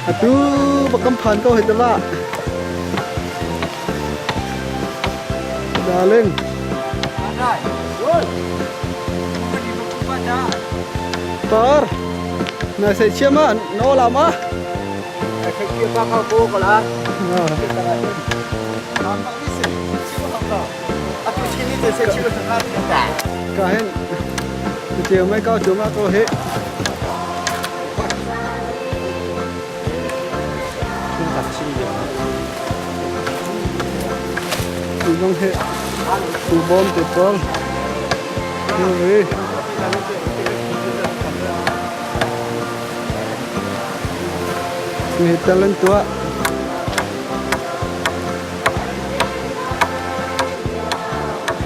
Atu bakam phan ko hei taba. Darling. Par. Na sei chia ma no la ma. Ka hen. Chiều mấy câu chú ma cô hết. Tu zong hi tu bawm te pawl thilri hi tel an tuah.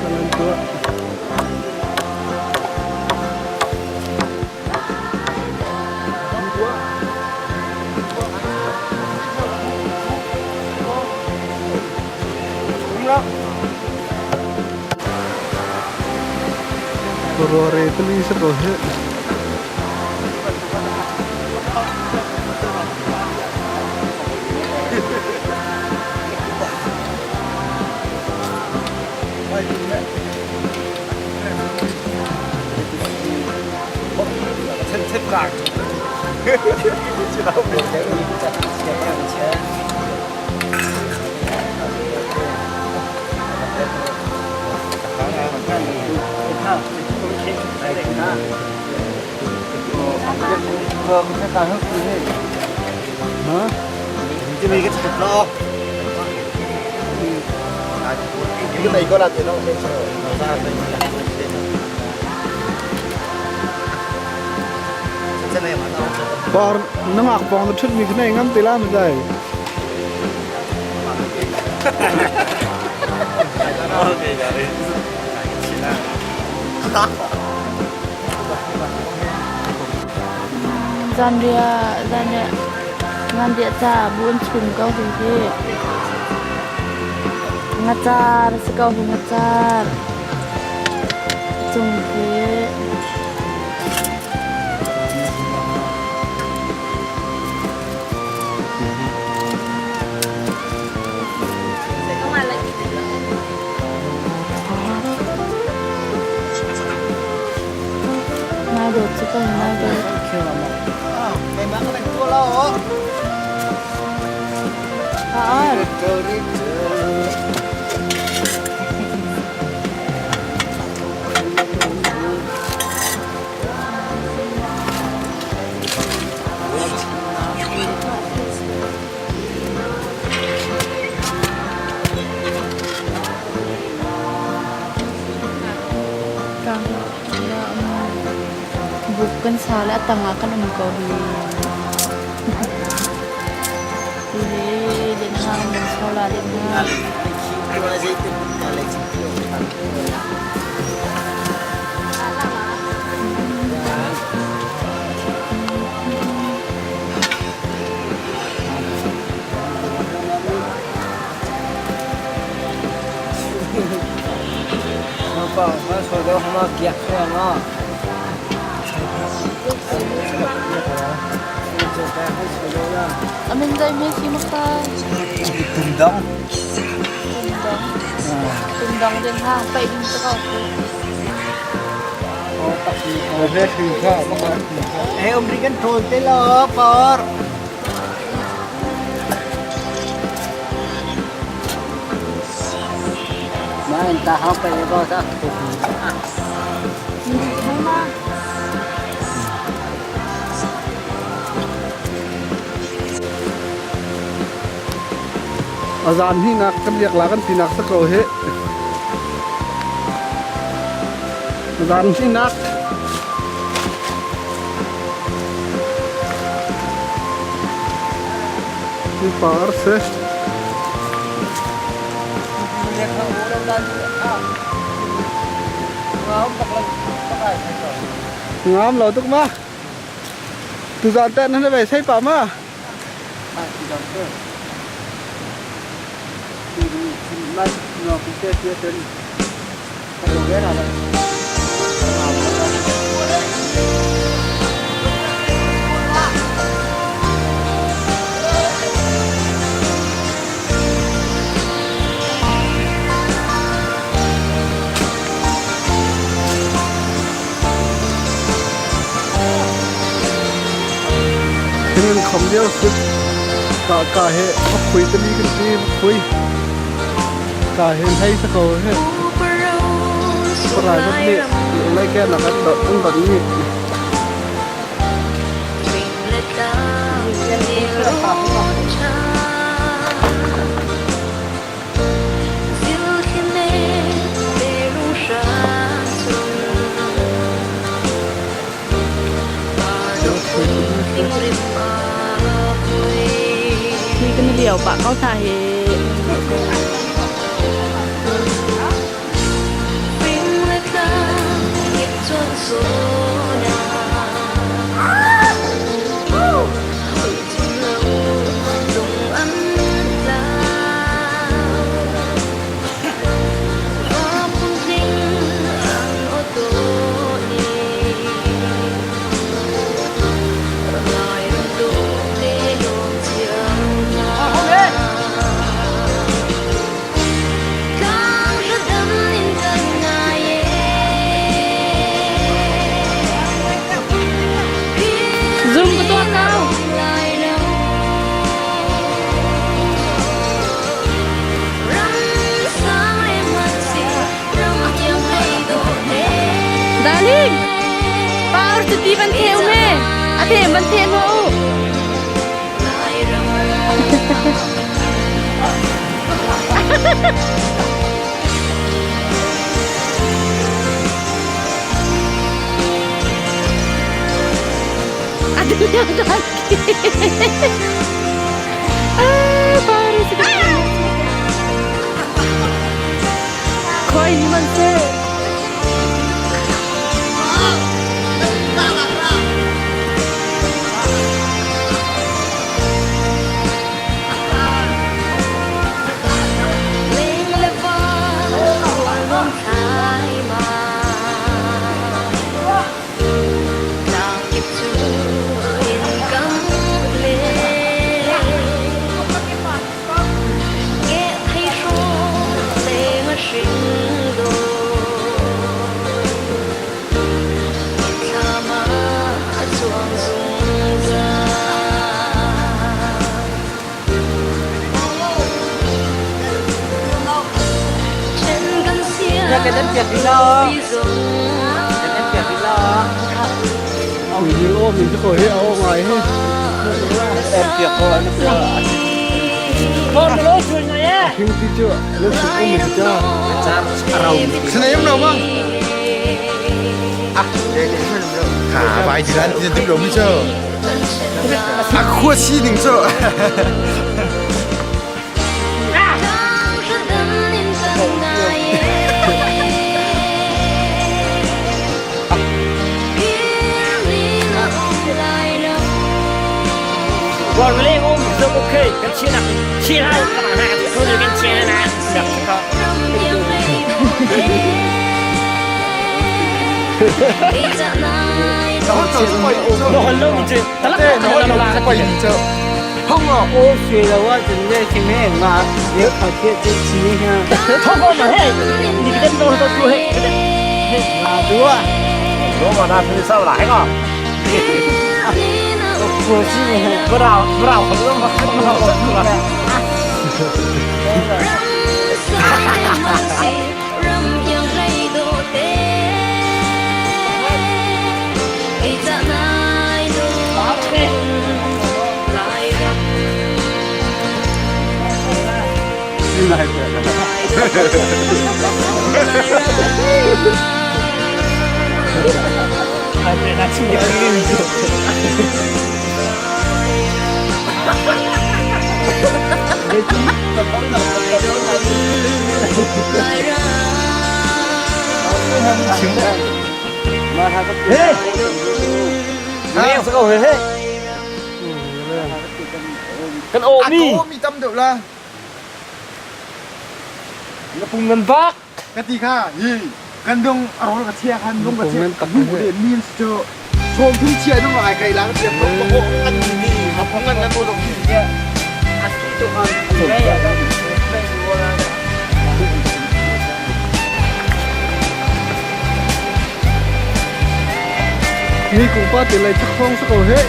Tel an tuah. Rore tali sa ko he. Hả? Par nangak pong na ṭhut mi khi nei ngam ti la ma zai. Zanriah zanriah zanriah ca bu an chum ko hi hi. Ngacar si ko hi ngacar. Cung khi. Nai dawt cu ko nai dawt. Ah. Buk kan sa le a tangah kan um ko hi. Hi lenhang nan sola lenhang. Amin dai me khi mak ta. Tundong. Tundong. Tundong den hang pai ding ta ko. Eh, om rikan trol te lo, por. A zan hi nak kan riak la kan tinak sa ko hi. Zan hi nak. Hi par se. Ngam lo tuk ma. Tuzan te nan ve sei pa ma. Thing an kham lio si. Ka ka he khui tami kan ti khui. Ka he hei sa ko he. Parai vat nih lai ke nak an dot an dot ni. Hi kan i lio pah ko hna hi. Zoom ka tuah kau. Darling, pa ur ti ban theu me. A the ban the mo. A tu yang kaki. Ah, pa ur Khoi ni man se. Kha vai jiran ti dim lo mi cho. A khua si ding cho. 我学了，我真的前面嘛，有考贴这钱哈。啊，对啊。我是 A ko mi tam deuh la. Ka ti kha hi kan dong a rol ka chia khan dong ka chia nu de min cho chom thum chia dong ai kai lang tiam dong ko an ni ma phong an na to dong Ni kung pa ti lai chak phong sa ko he.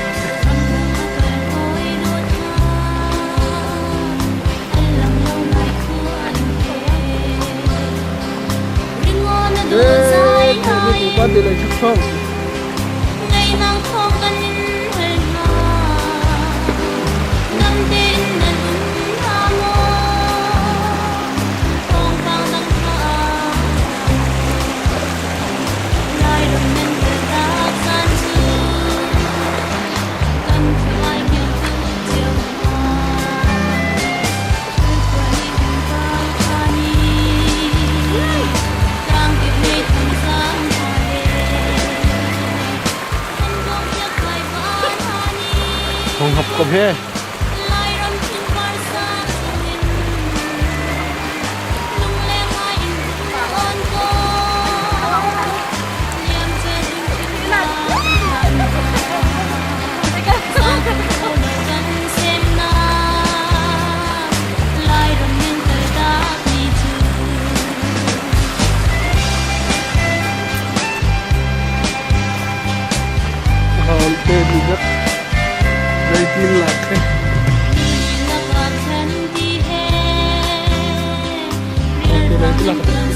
Pa te lei chuk thong. Thong hap kom he. Te ni nak zeitin lak he. Te lai ti lak te lak.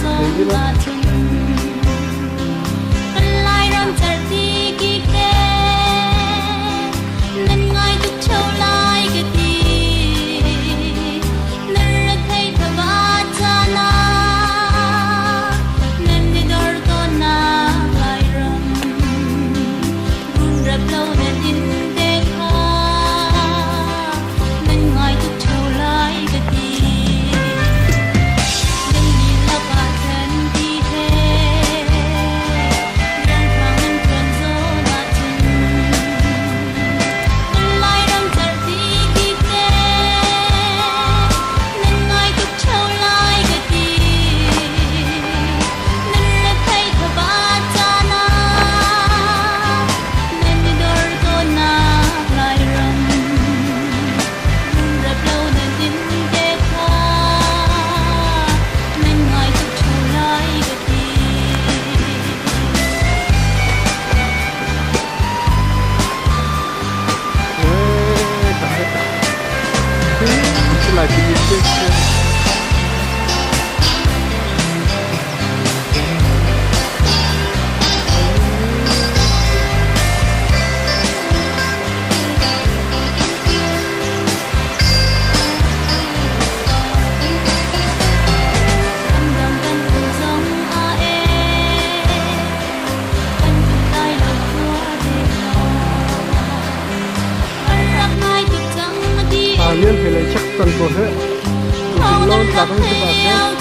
Lian thei lei chak cang ko he. Lon tla bang si ba he.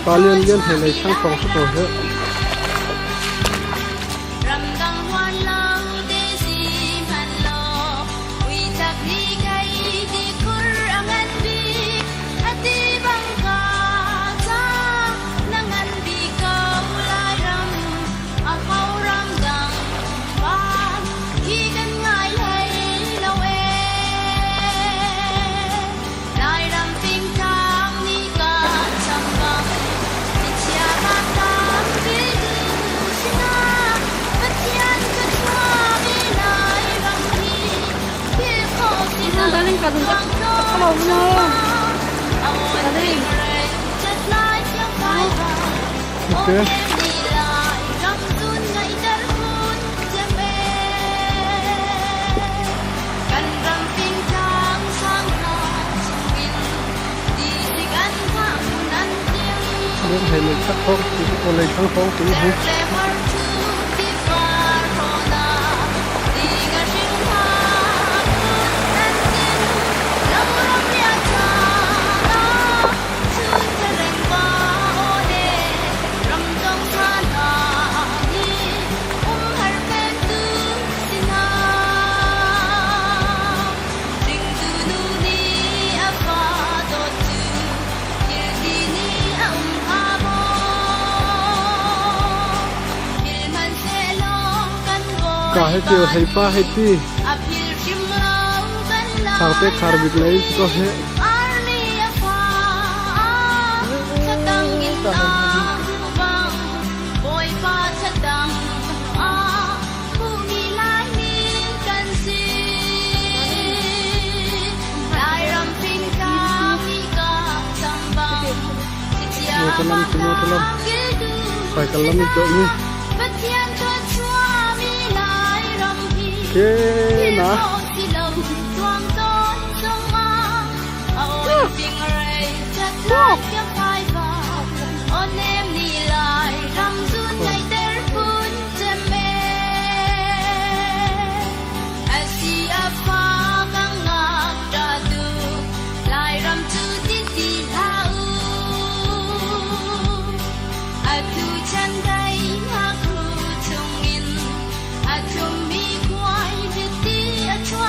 Pa lian lian he lei chang thong si ko he. Okay. Hei lei chak thawng lei thlang thawng tu hi. Ka he ti hei pa hei ti Sangte khar bik lei ko he Motor lam motor lam cycle lam i dawh mi ke na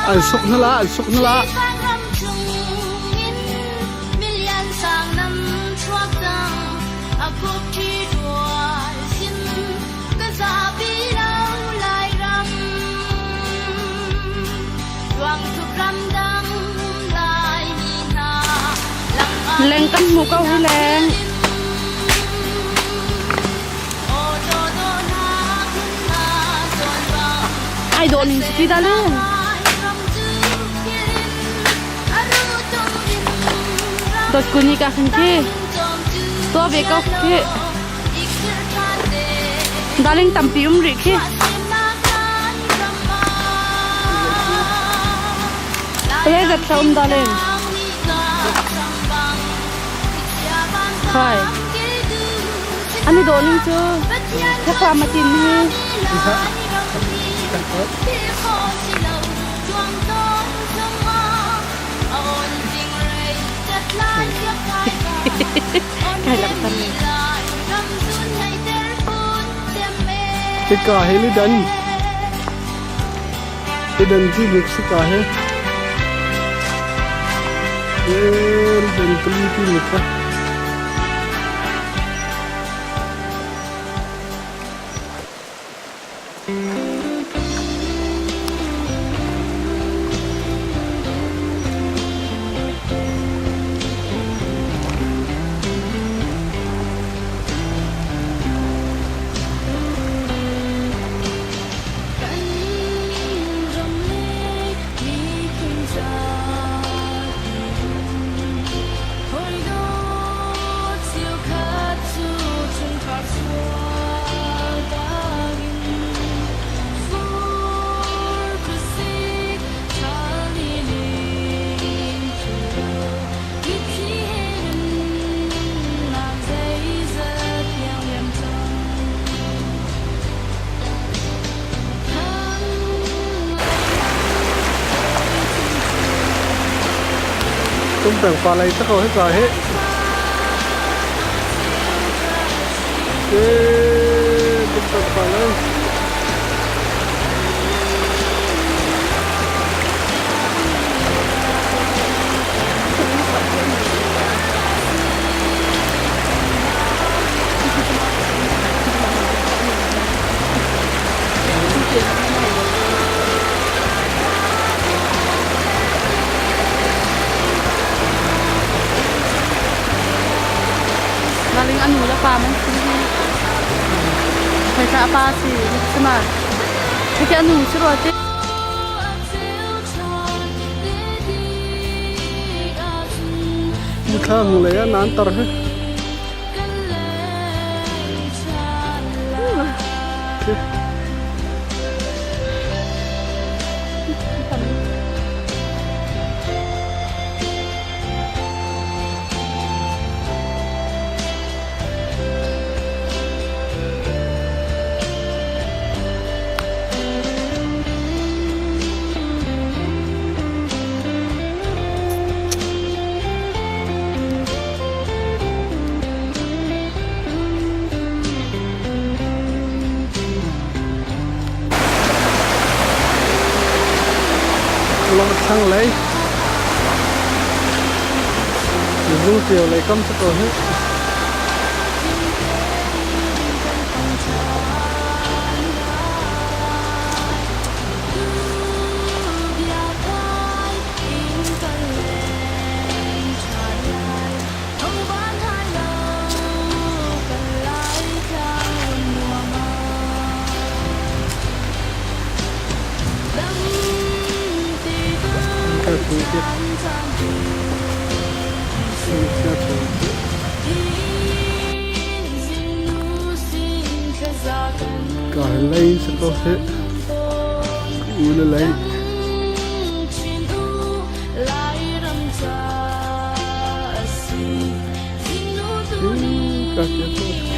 An suk na la, an suk na la. Leng kan hmu ko hi leng. Ai dawh ning si ti da le. Dot kuni ka khan khi. To ve ko khi. Darling tampi um rih khi. Palai zat thla um darling. Khai. Ani dawh ning cu thakwa matin hi. Kai lak tan. Hika hi ni dan. Hi dan ti bik si ka he. Dan pali ti mi kha. Tum peng pa lei tak ko he ka he. Tum peng pa lei. Naling anu le pa man si hi. Phaisa a pa si sima. Khi anu si rua te. Thla hmu lei ah nan tar hi. khi. Lawng thlanglei Zungtio lei kam si ko hih. Ka lei si ko hih. U le lei. Ka kia ko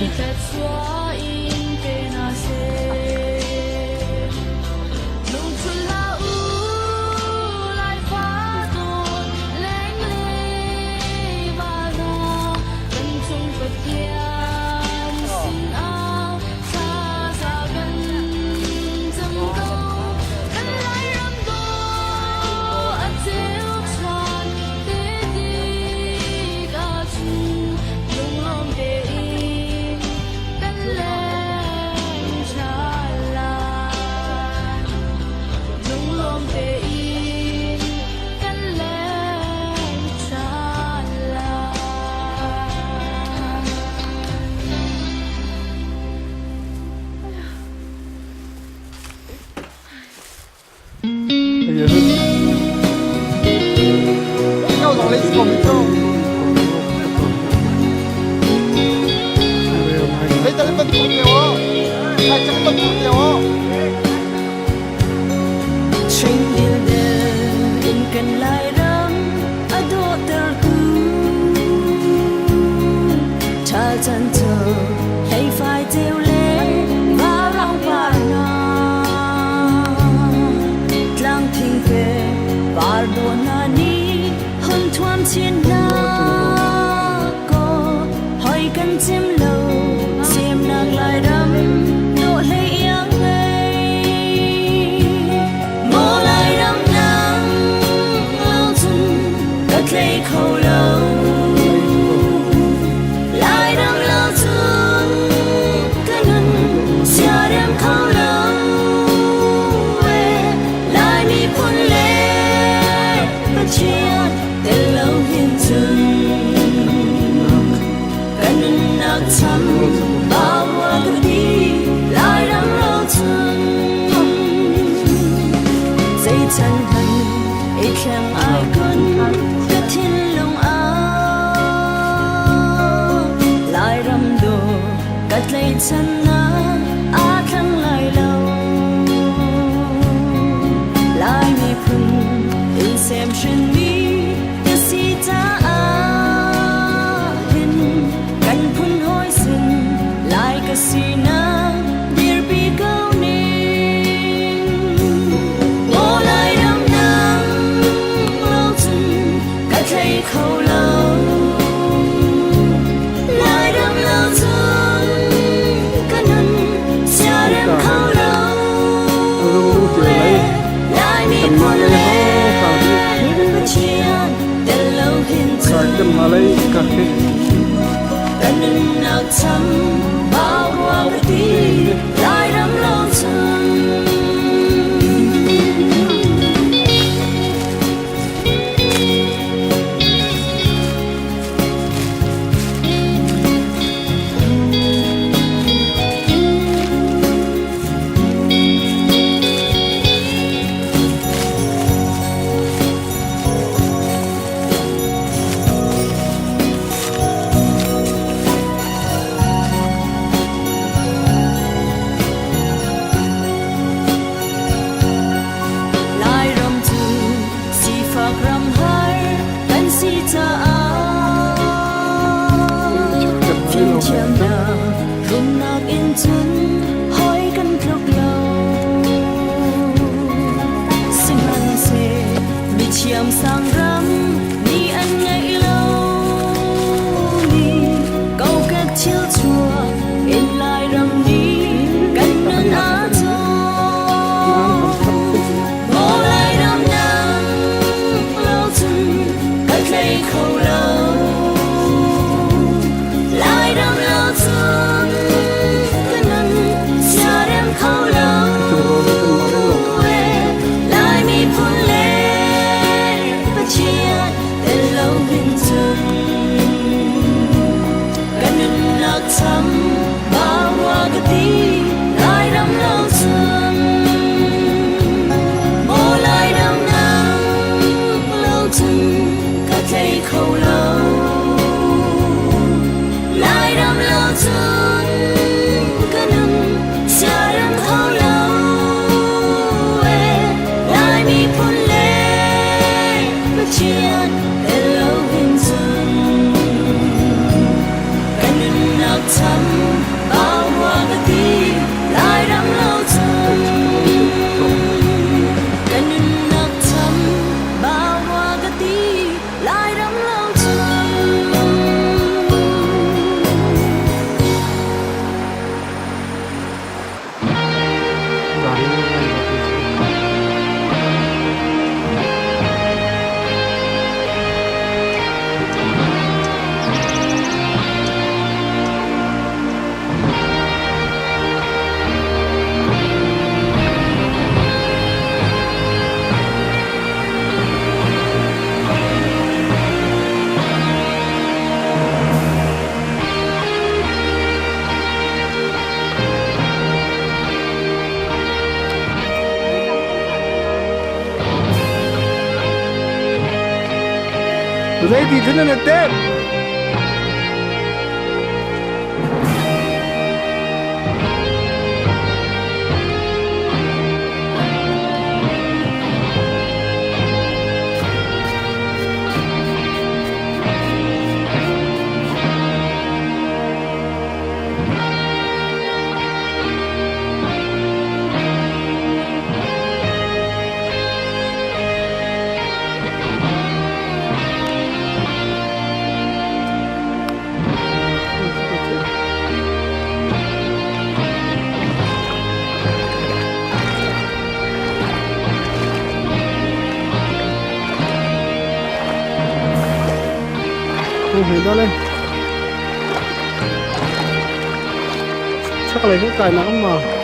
cun hawi kan tluk lo. Sihmanhseh mithiam sang ram nih an ngeih lo mi kokek thil chuak in Lairam nih kan nun a cawm. Maw Lairam nang lo cun ka tlei kho lo. Lairam lo cun ka nun siarem kho lo. Lai miphun le Pathian tel lo hin cun ka nunnak cham bawa ka ti Lairam lo cun maw Lairam nang lo cun ka tlei kho lo Lairam lo cun ka nun siarem kho lo Lai miphun le Pathian tel lo hin cun ka nunnak cham bawa ka ti Lairam lo cun ka nunnak cham bawa ka ti Lairam lo cun. Zeiti cun nan tep? Đó lên. Chắc là cái cài nắng mà.